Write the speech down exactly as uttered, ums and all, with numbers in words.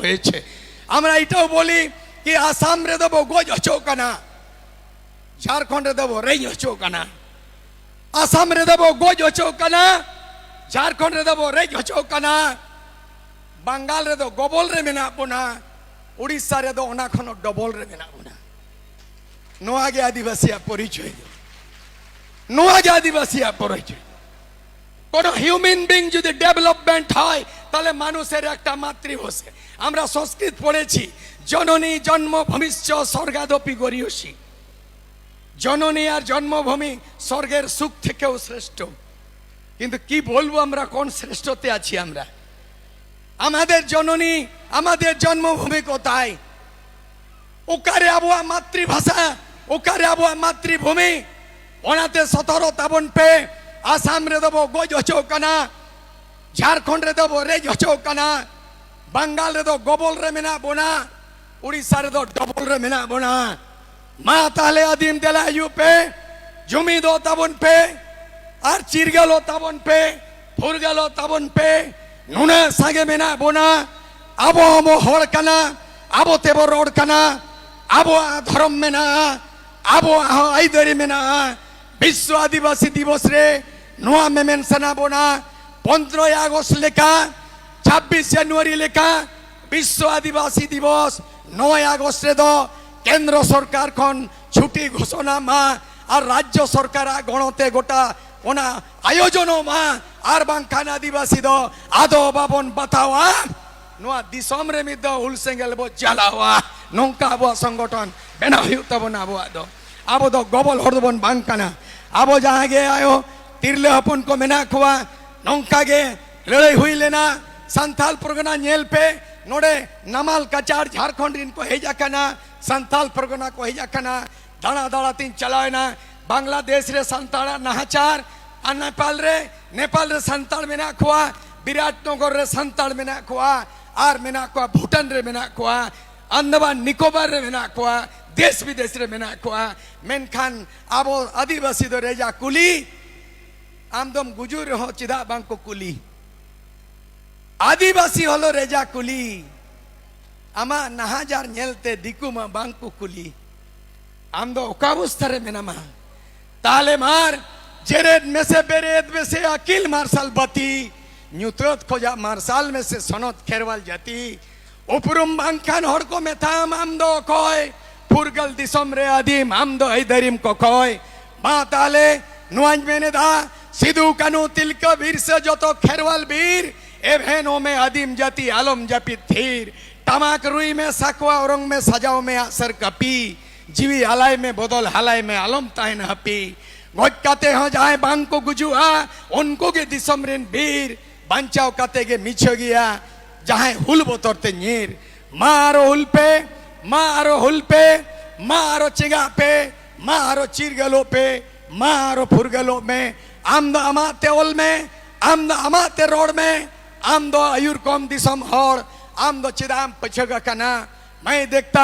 হয়েছে। আমরা এটাও বলি কি আসাম রেদো বো গজ হচো কানা, ঝাড়খণ্ড রেদো বো রেজ হচো কানা। আসাম রেদো বো গজ হচᱚ ᱠᱟᱱᱟ, ᱡᱷᱟᱲᱠᱷᱚᱸᱰ ᱨᱮᱫᱚ ᱵᱚ ᱨᱮᱡ ᱦᱚᱪᱚ ᱠᱟᱱᱟ, ᱵᱟᱝᱜᱟᱞ ᱨᱮᱫᱚ ᱜᱚᱵᱚᱞ ᱨᱮ ᱢᱮᱱᱟᱜ ᱵᱚᱱᱟ, ᱩᱲᱤᱥᱥᱟ ᱨᱮᱫᱚ ᱚᱱᱟ ᱠᱷᱚᱱ ᱦᱚᱸ ᱰᱚᱵᱚᱞ ᱨᱮ ᱢᱮᱱᱟᱜ ᱵᱚᱱᱟ᱾ ᱱᱚᱣᱟ ᱜᱮ ᱟᱹᱫᱤᱵᱟᱹᱥᱤᱭᱟᱜ ᱯᱚᱨᱤᱪᱚᱭ ᱫᱚ᱾ ᱱᱚᱣᱟ ᱜᱮ ᱟᱹᱫᱤᱵᱟᱹᱥᱤᱭᱟᱜ ᱯᱚᱨᱤᱪᱚᱭ᱾ কোনো হিউম্যান বিং যদি ডেভেলপমেন্ট হয়, তাহলে মানুষের একটা মাতৃভাষা। আমরা সংস্কৃত পড়েছি, জননী জন্মভূমিশ্চ স্বর্গাদপি গরীয়সী। জননী আর জন্মভূমি স্বর্গের সুখ থেকেও শ্রেষ্ঠ। কিন্তু কি বলবো আমরা, কোন শ্রেষ্ঠতে আছি আমরা? আমাদের জননী, আমাদের জন্মভূমি কোথায়? ᱚᱠᱟᱨᱮ ᱟᱵᱚᱣᱟᱜ ᱢᱟᱛᱨᱤᱵᱷᱟᱥᱟ, ᱚᱠᱟᱨᱮ ᱟᱵᱚᱣᱟᱜ ᱢᱟᱛᱨᱤᱵᱷᱩᱢᱤ? ᱚᱱᱟᱛᱮ ᱥᱚᱛᱚᱨᱚ ᱛᱟᱵᱚᱱ ᱯᱮ᱾ ᱟᱥᱟᱢ ᱨᱮᱫᱚ ᱵᱚ ᱜᱚᱡ ᱦᱚᱪᱚᱜ ᱠᱟᱱᱟ, ᱡᱷᱟᱲᱠᱷᱚᱸᱰ ᱨᱮᱫᱚ ᱵᱚ ᱨᱮᱡ ᱦᱚᱪᱚᱜ ᱠᱟᱱᱟ, ᱵᱟᱝᱜᱟᱞ ᱨᱮᱫᱚ ᱜᱚᱵᱚᱞ ᱨᱮ ᱢᱮᱱᱟᱜ ᱵᱚᱱᱟ, ᱩᱲᱤᱥᱥᱟ ᱨᱮᱫᱚ ᱰᱚᱵᱚᱞ ᱨᱮ ᱢᱮᱱᱟᱜ ᱵᱚᱱᱟ᱾ ᱢᱟ ᱛᱟᱦᱞᱮ ᱟᱹᱫᱤᱢ ᱫᱮᱞᱟ ᱦᱤᱡᱩᱜ ᱯᱮ, ᱡᱩᱢᱤᱫᱚᱜ ᱛᱟᱵᱚᱱ ᱯᱮ ᱟᱨ ᱪᱤᱨᱜᱟᱹᱞᱚᱜ ᱛᱟᱵᱚᱱ ᱯᱮ, ᱯᱷᱩᱨᱜᱟᱹᱞᱚᱜ ᱛᱟᱵᱚᱱ ᱯᱮ᱾ ᱱᱩᱱᱟᱹᱜ ᱥᱟᱸᱜᱮ ᱢᱮᱱᱟᱜ ᱵᱚᱱᱟ, ᱟᱵᱚ ᱦᱚᱸᱵᱚ ᱦᱚᱲ ᱠᱟᱱᱟ, ᱟᱵᱚ ᱛᱮᱵᱚ ᱨᱚᱲ ᱠᱟᱱᱟ, ᱟᱵᱚᱣᱟᱜ ᱫᱷᱚᱨᱚᱢ ᱢᱮᱱᱟᱜᱼᱟ, ᱟᱵᱚᱣᱟᱜ ᱦᱚᱸ ᱟᱹᱭᱫᱟᱹᱨᱤ ᱢᱮᱱᱟᱜᱼᱟ᱾ ᱵᱤᱥᱥᱚ ᱟᱹᱫᱤᱵᱟᱹᱥᱤ ᱫᱤᱵᱚᱥ ᱨᱮ ᱱᱚᱣᱟ ᱢᱮᱢᱮᱱ ᱥᱟᱱᱟ ᱵᱚᱱᱟ, ᱯᱚᱱᱫᱽᱨᱚᱭ ᱟᱜᱚᱥᱴ ᱞᱮᱠᱟ, ᱪᱷᱟᱵᱵᱤᱥ ᱡᱟᱱᱩᱣᱟᱨᱤ ᱞᱮᱠᱟ ᱵᱤᱥᱥᱚ ᱟᱹᱫᱤᱵᱟᱹᱥᱤ ᱫᱤᱵᱚᱥ ᱱᱚᱭ ᱟᱜᱚᱥᱴ ᱨᱮᱫᱚ ᱠᱮᱱᱫᱨᱚ ᱥᱚᱨᱠᱟᱨ ᱠᱷᱚᱱ ᱪᱷᱩᱴᱤ ᱜᱷᱳᱥᱚᱱᱟ ᱢᱟ ᱟᱨ ᱨᱟᱡᱽᱡᱚ ᱥᱚᱨᱠᱟᱨᱟᱜ ᱜᱚᱲᱚ ᱛᱮ ᱜᱚᱴᱟ ᱚᱱᱟ ᱟᱭᱳᱡᱚᱱᱚᱜ ᱢᱟ, ᱟᱨ ᱵᱟᱝᱠᱷᱟᱱ ᱟᱹᱫᱤᱵᱟᱹᱥᱤ ᱫᱚ ᱟᱫᱚ ᱵᱟᱵᱚᱱ ᱵᱟᱛᱟᱣᱟ᱾ ᱱᱚᱣᱟ ᱫᱤᱥᱚᱢ ᱨᱮ ᱢᱤᱫ ᱫᱷᱟᱣ ᱦᱩᱞ ᱥᱮᱸᱜᱮᱞ ᱵᱚ ᱡᱟᱞᱟᱣᱟ᱾ ᱱᱚᱝᱠᱟ ᱟᱵᱚᱣᱟᱜ ᱥᱚᱝᱜᱚᱴᱷᱚᱱ ᱵᱮᱱᱟᱣ ᱦᱩᱭᱩᱜ ᱛᱟᱵᱚᱱᱟ᱾ ᱟᱵᱚᱣᱟᱜ ᱫᱚ, ᱟᱵᱚ ᱫᱚ ᱜᱚᱵᱚᱞ ᱦᱚᱲ ᱫᱚᱵᱚᱱ ᱵᱟᱝ ᱠᱟᱱᱟ᱾ ᱟᱵᱚ ᱡᱟᱦᱟᱸ ᱜᱮ ᱟᱭᱳ ᱛᱤᱨᱞᱟᱹ ᱦᱚᱯᱚᱱ ᱠᱚ ᱢᱮᱱᱟᱜ ᱠᱚᱣᱟ, ᱱᱚᱝᱠᱟ ᱜᱮ ᱞᱟᱹᱲᱦᱟᱹᱭ ᱦᱩᱭ ᱞᱮᱱᱟ᱾ ᱥᱟᱱᱛᱟᱞ ᱯᱚᱨᱜᱟᱱᱟ ᱧᱮᱞ ᱯᱮ, ᱱᱚᱰᱮ ᱱᱟᱢᱟᱞ ᱠᱟᱪᱟᱲ ᱡᱷᱟᱲᱠᱷᱚᱸᱰ ᱨᱤᱱ ᱠᱚ ᱦᱮᱡ ᱟᱠᱟᱱᱟ, ᱥᱟᱱᱛᱟᱞ ᱯᱚᱨᱜᱟᱱᱟ ᱠᱚ ᱦᱮᱡ ᱟᱠᱟᱱᱟ᱾ ᱫᱟᱬᱟ ᱫᱟᱬᱟ ᱛᱤᱧ ᱪᱟᱞᱟᱣ ᱮᱱᱟ ᱵᱟᱝᱞᱟᱫᱮᱥ ᱨᱮ ᱥᱟᱱᱛᱟᱲᱟᱜ ᱱᱟᱦᱟᱪᱟᱨ, ᱟᱨ ᱱᱮᱯᱟᱞ ᱨᱮ, ᱱᱮᱯᱟᱞ ᱨᱮ ᱥᱟᱱᱛᱟᱲ ᱢᱮᱱᱟᱜ ᱠᱚᱣᱟ, ᱵᱤᱨᱟᱴᱱᱚᱜᱚᱨ ᱨᱮ ᱥᱟᱱᱛᱟᱲ ᱢᱮᱱᱟᱜ ᱠᱚᱣᱟ, ᱟᱨ ᱢᱮᱱᱟᱜ ᱠᱚᱣᱟ ᱵᱷᱩᱴᱟᱱ ᱨᱮ ᱢᱮᱱᱟᱜ ᱠᱚᱣᱟ, ᱟᱱᱫᱟᱢᱟᱱ ᱱᱤᱠᱳᱵᱟᱨ ᱨᱮ ᱢᱮᱱᱟᱜ ᱠᱚᱣᱟ, ᱫᱮᱥ ᱵᱤᱫᱮᱥ ᱨᱮ ᱢᱮᱱᱟᱜ ᱠᱚᱣᱟ᱾ ᱢᱮᱱᱠᱷᱟᱱ ᱟᱵᱚ ᱟᱹᱫᱤᱵᱟᱹᱥᱤ ᱫᱚ ᱨᱮᱡᱟ ᱠᱩᱞᱤ, ᱟᱢ ᱫᱚᱢ ᱜᱩᱡᱩᱜ ᱨᱮᱦᱚᱸ ᱪᱮᱫᱟᱜ ᱵᱟᱝ ᱠᱚ ᱠᱩᱞᱤ? ᱟᱹᱫᱤᱵᱟᱹᱥᱤ ᱦᱚᱞᱚ ᱨᱮᱡᱟ ᱠᱩᱞᱤ, ᱟᱢᱟᱜ ᱱᱟᱦᱟᱡᱟᱨ ᱧᱮᱞᱛᱮ ᱫᱤᱠᱩ ᱢᱟ ᱵᱟᱝ ᱠᱚ ᱠᱩᱞᱤ᱾ ᱟᱢ ᱫᱚ ᱚᱠᱟ ᱚᱵᱚᱥᱛᱷᱟ ᱨᱮ ᱢᱮᱱᱟᱢᱟ? ᱛᱟᱦᱞᱮ ᱢᱟᱨ ᱡᱮᱨᱮᱫ ᱢᱮᱥᱮ ᱵᱮᱨᱮᱫ ᱢᱮᱥᱮ ᱟᱹᱠᱤᱞ ᱢᱟᱨᱥᱟᱞ ᱵᱟᱹᱛᱤ, ᱧᱩᱛᱟᱹᱛ ᱠᱷᱚᱡᱟᱜ ᱢᱟᱨᱥᱟᱞ ᱢᱮᱥᱮ ᱥᱚᱱᱚᱛ ᱠᱷᱮᱨᱣᱟᱞ ᱡᱟᱹᱛᱤ᱾ ᱩᱯᱨᱩᱢ ᱵᱟᱝᱠᱷᱟᱱ ᱦᱚᱲ ᱠᱚ ᱢᱮᱛᱟᱢ ᱟᱢ ᱫᱚ ᱚᱠᱚᱭ? ᱯᱷᱩᱨᱜᱟᱹᱞ ᱫᱤᱥᱚᱢ ᱨᱮ ᱟᱹᱫᱤᱢ ᱟᱢ ᱫᱚ ᱟᱹᱭᱫᱟᱹᱨᱤᱢ ᱠᱚᱠᱚᱭ᱾ ᱢᱟ ᱛᱟᱦᱞᱮ ᱱᱚᱣᱟᱧ ᱢᱮᱱᱮᱫᱟ, ᱥᱤᱫᱩ ᱠᱟᱹᱱᱩ ᱛᱤᱞᱠᱟᱹ ᱵᱤᱨᱥᱟᱹ ᱡᱚᱛᱚ ᱠᱷᱮᱨᱣᱟᱞ ᱵᱤᱨ, ᱮᱵᱷᱮᱱᱚᱜ ᱢᱮ ᱟᱹᱫᱤᱢ ᱡᱟᱹᱛᱤ ᱟᱞᱚᱢ ᱡᱟᱹᱯᱤᱫ ᱛᱷᱤᱨ᱾ ᱴᱟᱢᱟᱠ ᱨᱩᱭ ᱢᱮ, ᱥᱟᱠᱣᱟ ᱚᱨᱚᱝ ᱢᱮ, ᱥᱟᱡᱟᱣ ᱢᱮ ᱟᱜᱼᱥᱟᱨ ᱠᱟᱹᱯᱤ᱾ ᱡᱤᱣᱤ ᱟᱞᱟᱭ ᱢᱮ, ᱵᱚᱫᱚᱞ ᱦᱟᱞᱟᱭ ᱢᱮ, ᱟᱞᱚᱢ ᱛᱟᱦᱮᱱ ᱦᱟᱹᱯᱤ᱾ ᱜᱚᱡ ᱠᱟᱛᱮ ᱦᱚᱸ ᱡᱟᱦᱟᱸᱭ ᱵᱟᱝ ᱠᱚ ᱜᱩᱡᱩᱜᱼᱟ, ᱩᱱᱠᱩ ᱜᱮ ᱫᱤᱥᱚᱢ ᱨᱮᱱ ᱵᱤᱨ᱾ ᱵᱟᱧᱪᱟᱣ ᱠᱟᱛᱮ ᱜᱮ ᱢᱤᱪᱷᱟᱹ ᱜᱮᱭᱟ ᱡᱟᱦᱟᱸᱭ ᱦᱩᱞ ᱵᱚᱛᱚᱨ ᱛᱮ ᱧᱤᱨ᱾ ᱢᱟ ᱟᱨᱚ ᱦᱩᱞ ᱯᱮ, ᱢᱟ ᱟᱨᱚ ᱦᱩᱞ ᱯᱮ, ᱢᱟ ᱟᱨᱚ ᱪᱮᱸᱜᱟᱜ ᱯᱮ, ᱢᱟ ᱟᱨᱚ ᱪᱤᱨᱜᱟᱹᱞᱚᱜ ᱯᱮ, ᱢᱟ ᱟᱨᱚ ᱯᱷᱩᱨᱜᱟᱹᱞᱚᱜ ᱢᱮ᱾ ᱟᱢ ᱫᱚ ᱟᱢᱟᱜ ᱛᱮ ᱚᱞ ᱢᱮ, ᱟᱢ ᱫᱚ ᱟᱢᱟᱜ ᱛᱮ ᱨᱚᱲ ᱢᱮ, ᱟᱢ ᱫᱚ ᱟᱹᱭᱩᱨ ᱠᱚᱢ ᱫᱤᱥᱚᱢ ᱦᱚᱲ, ᱟᱢ ᱫᱚ ᱪᱮᱫᱟᱜ ᱮᱢ ᱯᱟᱹᱪᱷᱟᱹᱜ ᱟᱠᱟᱱᱟ? मैं देखता